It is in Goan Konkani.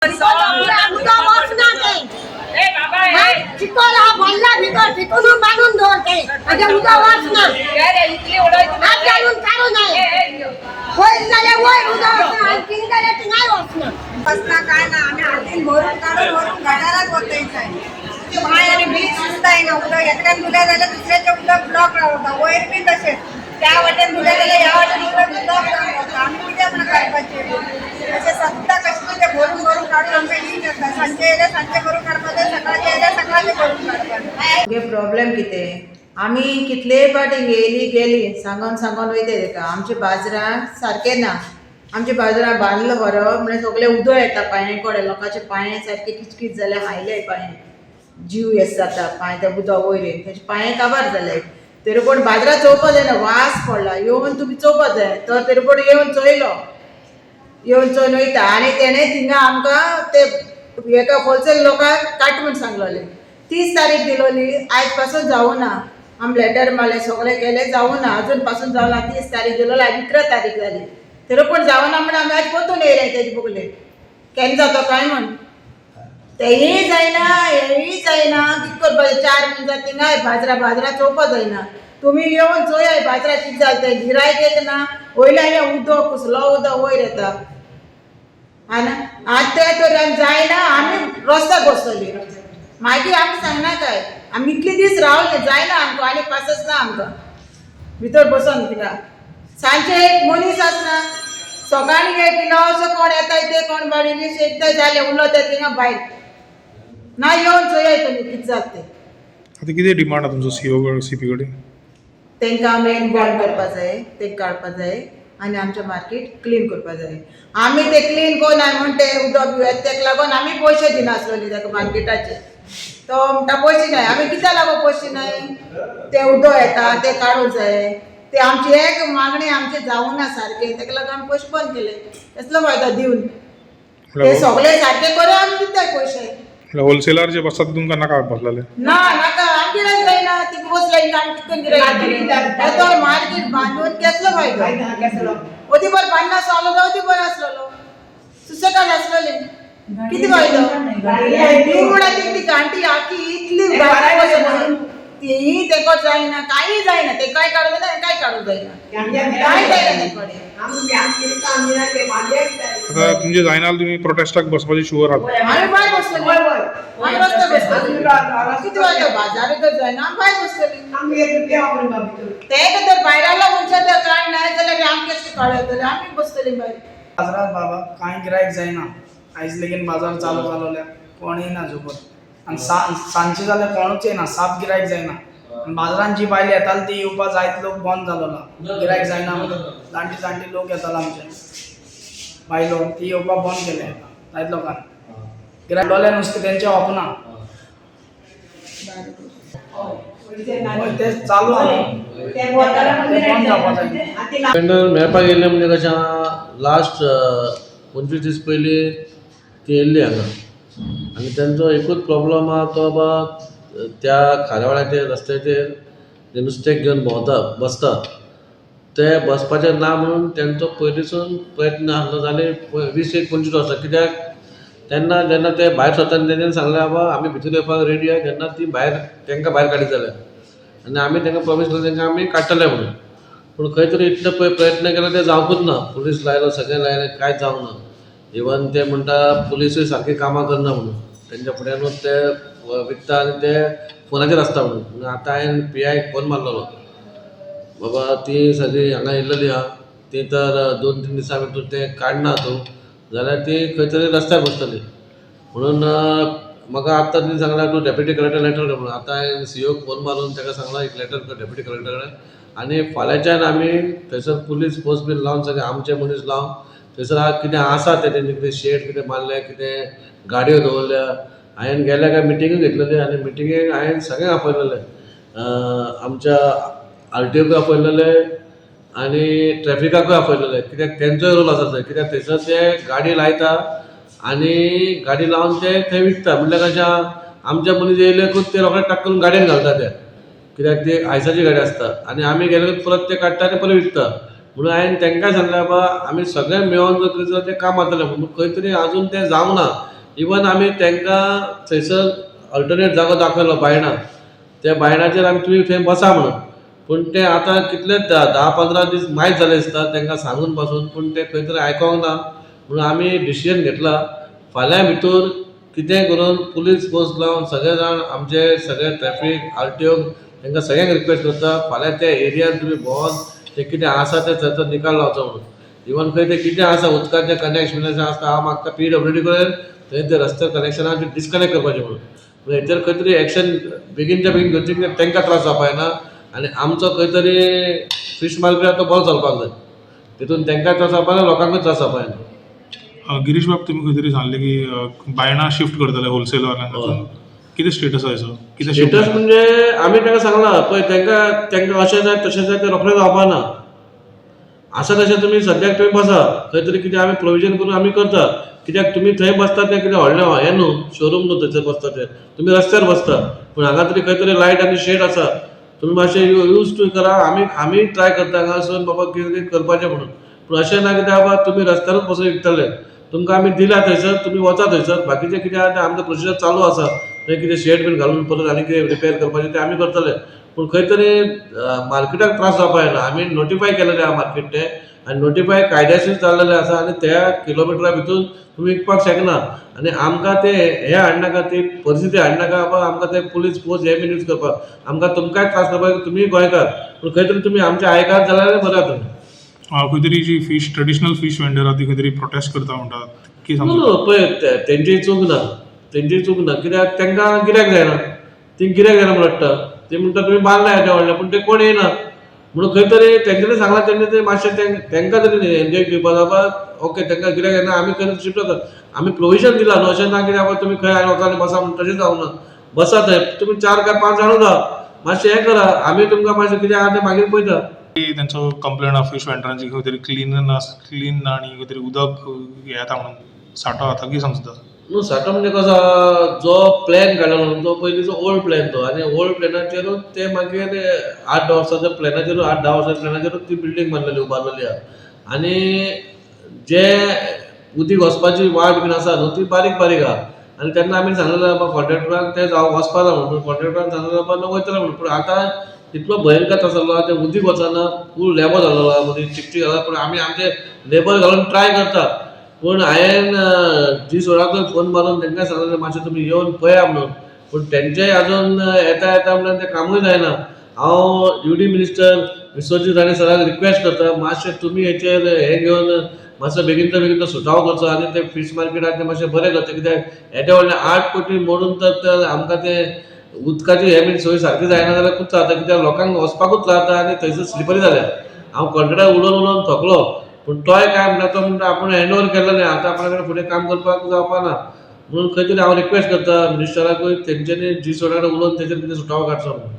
उदक वचना तें. चिकोल हा भरला भितर, तितून बांदून दवरते म्हणजे उदक वचना. हात घालून काडू नये. वयर जाल्यार वयर उदक वचना आनी थिंग जाल्यार थिंगाय वचना. बसना काय ना, आम्ही हातीन भरून काढून भरून गटारात ओतायचं. पाय आणि बीज सुद्धा येना. उदक एकट्यान धुल्या जाल्यार दुसऱ्याचे उदक ब्लॉक रावता. वयर बी तशेंच, त्या वाटेन धुल्या जाल्यार ह्या वाटेन उदक ब्लॉक रावता. आमी कितें म्हण काडपाचें? अशें सद्दां कशें कितें भरून भरून काडून आमकां यूज जाता. सांजचे येयल्यार सांजचे भरून काडपाचें, सकाळचे येयल्यार सकाळचे भरून काडपाचें. आमगे प्रॉब्लेम कितें, आमी कितलेय फावटी येयली गेली, सांगोन सांगोन वयता तेका. आमच्या बाजरां सारकें ना. आमच्या बाजरां बांदलो बरो म्हळ्यार सगळें उदक येता पांये कडेन. लोकांचे पांये सारके किचकीच जाले, हायले पांये, जीव येस जाता. पांय ते उदक वयर येवन तेजे पांये काबार जाले. तरी पूण बाजरां चोवपा जायना, वास पडला. येवन तुमी चोवपा जाय. तर तरी पूण येवन चोयलो, येवन चोवन वयता. आनी तेणें थिंगा आमकां ते एका होलसेल लोकांक काट म्हूण सांगलोलें. 30 तारीख दिलोली, आयज पासून जावना. आमी लेटर मारले, सगळें केलें, जावना, अजून पासून जावना. 30 तारीख दिलोली, आयज 11 तारीख जाली, तरी पूण जावना. म्हण आमी आयज पोतून येयले तेजे बुकले, केन्ना जाता काय म्हण. तेंय जायना, हेंय जायना. कितें करपाचें? चार मनशां थिंगाय बाजरा बाजरा चोवपा जायना. तुमी येवन चोयाय बाजरा कितें जालें तें. गिरायक एक ना. वयल्यान हें उदक, कसलो उदक वयर येता. आनी आतां तें तर आमी जायना, आमी रस्त्यार बसतली. मागीर आमकां सांगनाकाय. आमी इतले दीस रावले, जायना आमकां आनी पासच ना आमकां. भितर बसोन थिंगा सांजचे एक मनीस आसना. सकाळीं एक किलो कोण येता ते कोण बाडिल्ली शेकता, जालें, उलोता थिंगा भायर ना. येवन चोयाय तुमी कितें जाता तें. आतां कितें डिमांड आहा तुमचो सीओ सीपी कडेन? तांकां मेन बंद करपा जाय, ते काडपा जाय आनी आमचें मार्केट क्लीन करपा जाय. आमी ते क्लीन कोनाय म्हण ते उदक बी येता, तेका लागून आमी पयशे दिनासलोली ताका मार्केटाचे. तो म्हणटा पयशे नाय. आमी कित्याक लागून पयशे नाय? ते उदक येता ते काडूंक जाय. ते आमची एक मागणी आमची जावना सारकें, तेका लागून आमी पयशे बंद केले. कसलो फायदो दिवन? ते सगळे सारके करून आमी दिताय पयशे. म्हळ्यार होलसेलर जे बसतात ते तुमकां नाका बसलेले? ना, नाका. आमकां गिरायक जायना. ती बसले आमी कितकून गिरायक? तो मार्केट बांदून केसलो फायदो? ओदी बर बांदना आसलो, ओदी बरो आसलेलो, सुसेगाद आसलेले. कितें फायदो? म्हणा ती घांटी आखी इतली ती तेका जायना, कांय जायना. ते काय काडूं जायना, काय काडूं जायना, काय जायना ते कडेन. आतां तुमचे जायना जाल्यार तुमी प्रोटेस्टाक बसपाची शुअर आहात? आमी भायर बसतली, आमी रस्त्यार बसतली. कितें फायदो? बाजारूच जायना, आमी भायर बसतली. ते तर भायरालो मनशां ते कांय नाय जाल्यार आमकां कशें कळटलें? आमी बसतली भायर. बाजारात बाबा कांय गिरायक जायना. आयज लेगीन बाजार चालू जालोल्या कोण येयना झोपत आनी सांजचे जाल्यार कोणूच येयना, साप गिरायक जायना. आनी बाजारान जी बायल येताली ती येवपा जायत लोक बंद जालोला. गिरायक जायना म्हणून जाणटे जाणटे लोक येताले आमचे, बायलो, ती येवपा बंद केले जायत लोकांनी. गिरायक डोले नुस्तें तेंचें ओपना. हय, तें चालू आहा, तें बंद जावपा जाय. टेंडर मेळपाक येयल्लें म्हणजे कशें आहा, लास्ट 25 दीस पयलीं ती येयल्ली हांगा आनी तेंचो एकूच प्रॉब्लम आहा, तो बाबा त्या खाऱ्यावाड्याचेर रस्त्याचेर जे नुस्तें घेवन भोंवता बसता, ते बसपाचें ना म्हणून तेंचो पयलींसून प्रयत्न आसलो. जाले 20 एक 25 वर्सां. कित्याक तेन्ना जेन्ना ते भायर सरता तेंच्यांनी सांगलें, बाबा आमी भितर येवपाक रेडी आहा जेन्ना ती भायर तांकां भायर काडीत जाल्यार. आनी आमी तांकां प्रॉमीस केलें तांकां आमी काडटले म्हणून. पूण खंय तरी इतले पळय प्रयत्न केलो, ते जावंकूच ना. पुलीस लायलो, सगळें लायलें, कांयच जावंक ना. इवन ते म्हणटा पुलिसूय सारकी कामां करना म्हणून, तेंच्या फुड्यानूच ते विकता आनी ते फोनाचेर आसता म्हणून. म्हणून आतां हांवें पी आयक फोन मारलेलो, बाबा ती सगळी हांगा येयलेली आहा, ती तर 2-3 दिसां भितर तें काडना तूं जाल्यार ती खंय तरी रस्त्यार बसतली म्हणून. म्हाका आत्तां तिणें सांगलां, तूं डेप्युटी कलेक्टर लेटर कर म्हणून. आतां हांवें सी ओक फोन मारून ताका सांगलां, एक लेटर कर डेप्युटी कलेक्टर कडेन आनी फाल्यांच्यान आमी थंयसर पुलीस फोर्स बीन लावन, सगळे आमचे मनीस लावन, थंयसर कितें आसा तें तेंचे कितें शेड कितें बांदले, कितें गाडयो दवरल्या. हांवें गेल्या काय मिटिंगूय घेतलेली आनी मिटिंगेक हांवें सगळ्यांक आपयलेलें. आमच्या आर टी ओकूय आपयलेले आनी ट्रॅफिकाकूय आपयलेले, कित्याक तेंचोय रोल आसा थंय. कित्याक थंयसर ते गाडी लायता आनी गाडी लावन ते थंय विकता. म्हणल्यार कशें आहा, आमचे मनीस येयले ते रोखडे टाक करून गाडयेन घालता ते, कित्याक ती आयसाची गाडी आसता आनी आमी गेले परत ते काडटा आनी परत विकता. म्हणून हांवें तांकां सांगलें, बाबा आमी सगळे मेळोन जर करीत जाल्यार तें काम जातलें. पूण खंय तरी आजून तें जावंक ना. इवन आमी तांकां थंयसर अल्टरनेट जागो दाखयलो बायणा, त्या बायणाचेर आमी तुमी थंय बसा म्हणून. पूण ते आतां कितले 10-15 दीस मायज जाले दिसता तांकां सांगून पासून, पूण ते खंय तरी आयकोंक ना. म्हणून आमी डिसिजन घेतला फाल्यां भितर कितेंय करून पुलीस फोर्स लावन सगळे जाण आमचे सगळे ट्रॅफीक आरटीओ तांकां सगळ्यांक रिक्वेस्ट करता फाल्यां त्या एरियान तुमी भोंवन ते कितें आसा ते थंयसर निकाल लावचो म्हणून. इवन खंय ते कितें आसा उदकाचें कनेक्शन बिनेक्शन आसता, हांव मागता पीडब्ल्यूडी कडेन थंय ते रस्त्यार कनेक्शनाक डिस्कनेक्ट करपाचें म्हणून. पूण हेचेर खंय तरी एक्शन बेगीनच्या बेगीन घेवचें कित्याक तांकां त्रास जावपा जायना आनी आमचो खंय तरी फीश मार्केट आतां बरो चलपाक जाय, तितून तांकां त्रास जावपा जायना, लोकांकूय त्रास जावपा जायना. गिरीश बाब, तुमी खंय तरी सांगलें की बायणा शिफ्ट करतले होलसेलवाल्यांक, हय. कितें स्टेटस आसा हेचो? कितें shift status म्हणजे आमी तांकां सांगलां पळय तांकां तांकां अशें जाय तशें जाय तें रोखडें जावपा ना. आसा तशें तुमी सद्याक थंय बसा, खंय तरी कितें आमी प्रोविजन करून आमी करता. कित्याक तुमी थंय बसता तें कितें व्हडलें हें न्हू, शोरूम न्हू थंयसर बसता तें, तुमी रस्त्यार बसता. पूण हांगा तरी खंय तरी लायट आनी शेड आसा, तुमी मातशें यूज टू करा. आमी आमी ट्राय करता हांगासून बाबा कितें करपाचें म्हणून. पूण अशें ना कित्याक बाबा तुमी रस्त्यारूच बसून विकतले, तुमकां आमी दिल्या थंयसर तुमी वचा थंयसर. बाकीचें कितें आहा तें आमचें प्रोसिजर चालू आसा, थंय कितें शेड बीन घालून परत आनी कितें रिपेर करपाचें तें आमी करतले. पूण खंय तरी मार्केटाक त्रास जावपा जायना. आमी नोटिफाय केलेलें आहा मार्केट तें आनी नोटिफाय कायद्याशीर जाल्लेलें आसा आनी त्या किलोमिटरा भितून तुमी विकपाक शकना. आनी आमकां ते हें हाडनाका, ती परिस्थिती हाडनाका बाबा आमकां ते पुलीस फोर्स हे बीन यूज करपाक आमकां तुमकांय त्रास करपाक, तुमीय गोंयकार, पूण खंय तरी तुमी आमचें आयकात जाल्यार बरें जातलें. खंय तरी जी फीश ट्रेडिशनल फीश वेंडर आहा ती खंय तरी प्रोटेस्ट करता म्हणटात, कितें न्हू सांगता? न्हू पळय तेंची चूक ना, तेंची चूक ना, कित्याक तांकां गिऱ्याक जायना, ती गिऱ्याक जायना म्हूण रडटा. ती म्हणटा तुमी बांदला येदें व्हडलें, पूण ते कोण येयना म्हणून खंय तरी तेंच्यांनी सांगलां तेन्ना ते मातशें तांकां तरी एन्जॉय दिवपा जाय. ओके तांकां गिऱ्याक जायना, आमी खंय शिफ्ट जाता, आमी प्रोविजन दिलां न्हू, अशें ना कित्याक बाबा तुमी खंय आयले वचा आनी बसा म्हूण, तशें जावना. बसा थंय तुमी 4 काय 5 जाणां जा, मातशें हें करा, आमी तुमकां मातशें कितें आहा तें मागीर पळयता. तेंचो कंप्लेन आहा फीश वेंडरांची खंय तरी क्लीन ना, क्लीन ना आनी खंय तरी उदक हें येता म्हणून सांठो जाता, कितें सांगता? न्हू सांठो म्हणजे कसो आहा, जो प्लॅन काडलेलो न्हू तो पयलींचो ओल्ड प्लॅन तो, आनी ओल्ड प्लॅनाचेरूच ते मागीर 8-10 वर्साच्या प्लॅनाचेरूच, 8-10 वर्साच्या प्लॅनाचेरूच ती बिल्डींग बांदलेली उबारलेली आहा. आनी जे उदीक वचपाची वाट बीन आसा न्हू ती बारीक बारीक आहा. आनी तेन्ना आमी सांगलेलें बाबा कॉन्ट्रेक्टराक ते जावं वचपा ना म्हणून, पूण कॉन्ट्रेक्टरान सांगलेलें बाबा न्हू वयतले म्हणून. पूण आतां इतलो भयंकर त्रास जाल्लो आहा, तें उदीक वचना, फूल लेबो जाल्लो आहा, मदीं चिकचीक जाला. पूण आमी आमचे लेबर घालून ट्राय करता. पूण हांवें जी सोडाकूय फोन मारून तांकां सांगलेलें मातशें तुमी येवन पळया म्हणून, पूण तेंचेय आजून येता येता म्हणल्यार तें कामूय जायना. हांव U D minister Vishwajit Rane सराक रिक्वेस्ट करता मातशें तुमी हेचेर हें घेवन मातसो बेगीन बेगीन तो सुटावो करचो आनी ते फीश मार्केटाक ते मातशें बरें करचें. कित्याक येदें व्हडलें 8 कोटी मोडून तर आमकां तें उदकाची हें बीन सोय सारकी जायना जाल्यार खूब त्रास जाता, कित्याक लोकांक वचपाकूच त्रास जाता आनी थंयसर स्लिपरी जाल्या. हांव कॉन्ट्रेक्टर उलोवन उलोवन थकलो, पूण तोय काय म्हणटा, तो म्हणटा आपूण हँड ओवर केलेलें, आतां आपणा कडेन फुडें काम करपाक जावपा ना म्हणून खंय तरी हांव रिक्वेस्ट करता मिनिस्टराकूय तेंच्यांनी जी सोडा कडेन उलोवन तेचेर कितें सुटावो काडचो म्हणून.